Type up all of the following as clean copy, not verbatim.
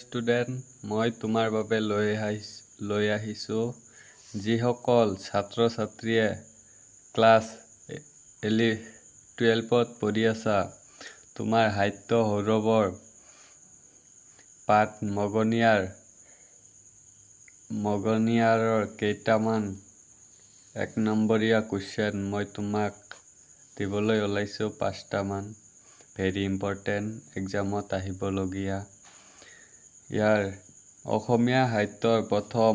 Student, মই তোমাৰ বাবে লৈ আহিছোঁ, যিসকল ছাত্ৰ ছাত্ৰীয়ে ক্লাছ 12ত পঢ়ি আছা, তোমাৰ সাহিত্য সৌৰভৰ পাঠ মগনিয়াৰৰ কেইটামান এক নম্বৰীয়া কুৱেশ্যন মই তোমাক দিবলৈ ওলাইছোঁ। পাঁচটামান ভেৰি ইম্পৰ্টেণ্ট, এক্সামত আহিবলগীয়া। ইয়াৰ অসমীয়া সাহিত্যৰ প্ৰথম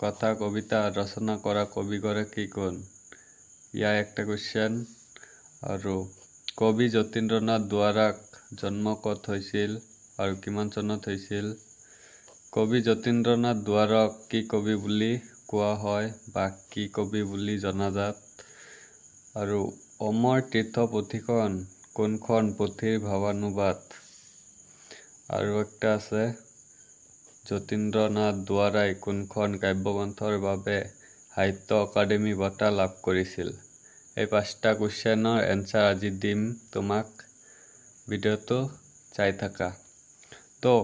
কথা কবিতা ৰচনা কৰা কবিগৰাকী কোন? ইয়াৰ একটা কুৱেশ্যন। আৰু কবি যতীন্দ্ৰনাথ দুৱৰাক জন্ম ক'ত হৈছিল আৰু কিমান চনত হৈছিল? কবি যতীন্দ্ৰনাথ দুৱৰাক কি কবি বুলি কোৱা হয় বা কি কবি বুলি জনাজাত? আৰু অমৰ তীৰ্থ পুথিখন কোনখন পুথিৰ ভাৱানুবাদ? আৰু একটা আছে, যতীন্দ্ৰনাথ দুৱৰাই কোনখন কাব্যগ্ৰন্থৰ বাবে সাহিত্য অকাডেমি বঁটা লাভ কৰিছিল? এই পাঁচটা কুৱেশ্যনৰ এনচাৰ আজি দিম তোমাক, ভিডিঅ'টো চাই থাকা। তো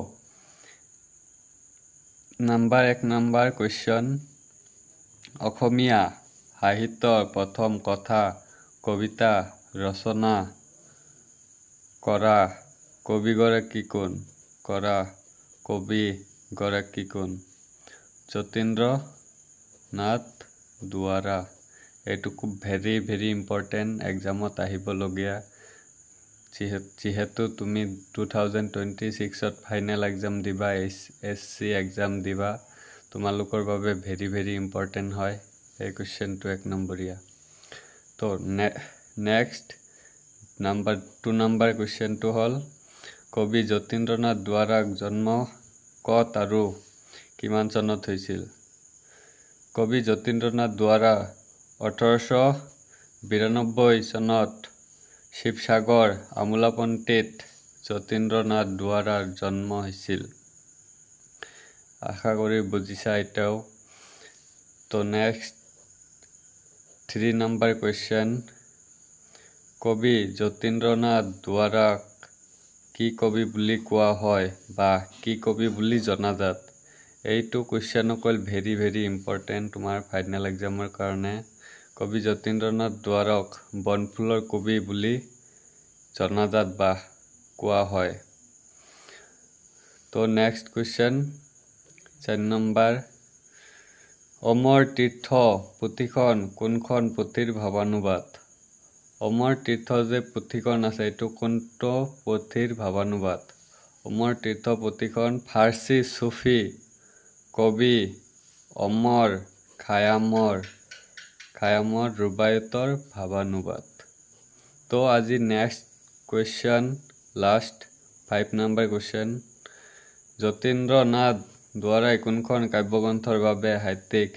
নাম্বাৰ 1 নাম্বাৰ কুৱেশ্যন, অসমীয়া সাহিত্যৰ প্ৰথম কথা কবিতা ৰচনা কৰা কবিগৰাকী কোন? কৰা কবিগৰাকী কোন? যতীন্দ্ৰ নাথ দুৱৰা। এইটো খুব ভেৰি ভেৰি ইম্পৰ্টেণ্ট, এক্সামত আহিবলগীয়া। যিহেতু তুমি 2026ত ফাইনেল এক্সাম দিবা, এইচ এছ চি এক্সাম দিবা, তোমালোকৰ বাবে ভেৰি ভেৰি ইম্পৰ্টেণ্ট হয় এই কুৱেশ্যনটো, এক নম্বৰীয়া। তো নেক্সট নাম্বাৰ 2 নাম্বাৰ কুৱেশ্যনটো হ'ল, কবি যতীন্দ্ৰনাথ দুৱৰাক জন্ম ক'ত আৰু কিমান চনত হৈছিল? কবি যতীন্দ্ৰনাথ দুৱৰা 1892 চনত শিৱসাগৰ আমোলাপট্টিত যতীন্দ্ৰনাথ দুৱৰাৰ জন্ম হৈছিল। আশা কৰি বুজিছা এতিয়াও। তো নেক্সট 3 নাম্বাৰ কুৱেশ্যন, কবি যতীন্দ্ৰনাথ দুৱৰাক কি কবি বুলি কোৱা হয় বা কি কবি বুলি জনাজাত? এইটো কুৱেশ্যন অকল ভেৰি ভেৰি ইম্পৰ্টেণ্ট তোমাৰ ফাইনেল এক্সামৰ কাৰণে। কবি যতীন্দ্ৰনাথ দুৱৰাক বনফুলৰ কবি বুলি জনাজাত বা কোৱা হয়। তো নেক্সট কুৱেশ্যন 4 নম্বৰ, অমৰ তীৰ্থ পুথিখন কোনখন পুথিৰ ভাৱানুবাদ? অমৰ তীৰ্থ যে পুথিখন আছে, এইটো কোনটো পুথিৰ ভাৱানুবাদ? অমৰ তীৰ্থ পুথিখন ফাৰ্চী চুফী কবি অমৰ খায়ামৰ ৰুবায়তৰ ভাৱানুবাদ। তো আজি next question, last 5 number question, Jatindranath দুৱৰাই কোনখন কাব্যগ্ৰন্থৰ বাবে সাহিত্যিক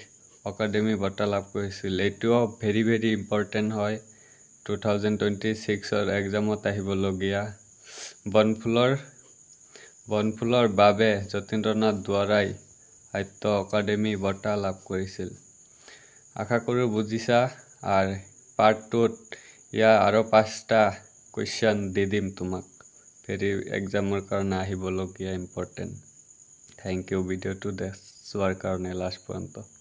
অকাডেমি বঁটা লাভ কৰিছিল? এইটোও ভেৰি ভেৰি ইম্পৰ্টেণ্ট হয়, 2026ৰ এক্সামত আহিবলগীয়া। বনফুলৰ বাবে যতীন্দ্ৰনাথ দুৱৰাই সাহিত্য অকাডেমি বঁটা লাভ কৰিছিল। আশা কৰোঁ বুজিছা। আৰু পাৰ্ট 2ত ইয়াৰ আৰু পাঁচটা কুৱেশ্যন দি দিম তোমাক, ভেৰি এক্সামৰ কাৰণে আহিবলগীয়া ইম্পৰ্টেণ্ট। Thank U ভিডিঅ'টো চোৱাৰ কাৰণে লাষ্ট পৰ্যন্ত।